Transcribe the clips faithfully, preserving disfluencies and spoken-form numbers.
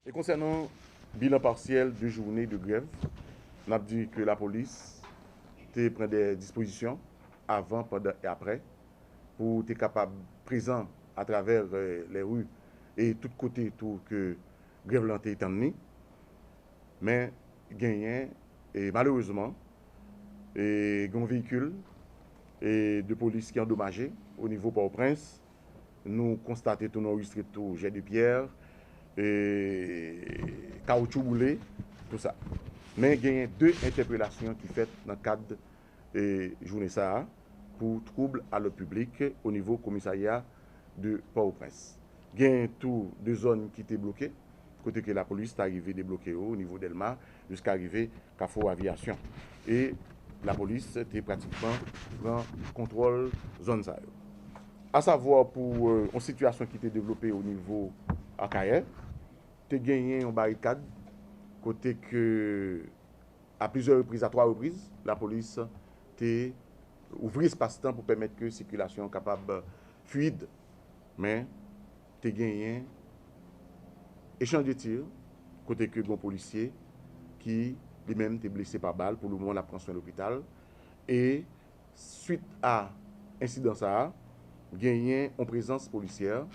E konsènan bilan pasyèl de jounen de grèv, n ap di ke lapolis te pran de dispozisyon avan, pandan e aprè pou te kapab prezan atravè lè ri e tout kote tou ke grèv lan te etann li. Men genyen, e malerezman, e gen yon veyikil e de polis ki andomaje o nivo Pòtoprens. Nou konstate tou, nou anrejistre tou jè de pyè, e kawoutchou boule, tou sa. Men genyen de entèpelasyon ki fèt nan kad e jounen sa a pou twoub a lòd piblik o nivo komisarya de Pòtoprens. Gen tou de zòn ki te bloke, kote ke lapolis ta rive debloke yo o nivo Dèlma jiska rive Kafou Aviyasyon. E lapolis te pratikman pran kontwòl zòn sa yo. Asavwa pou yon sitiyasyon ki te devlope o nivo Akayè, te genyen yon barikad kote ke a plizyè repriz, a twa repriz, lapolis te ouvri espas tan pou pèmèt ke sikilasyon an kapab fluid. Men te genyen echanj de tir kote ke gen yon polisye ki li menm te blese pa bal, pou le moman l ap pran swen lopital. E swit a ensidan sa a, genyen yon prezans polisyè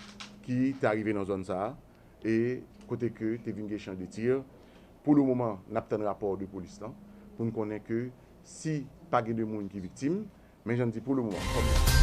ki te arive nan zòn sa a, e kote ke te vin gen echanj de tir. Pou le moman, n ap tann rapò de polis lan pou n konnen ke si pa gen de moun ki viktim, men jan n di pou le moman, kòm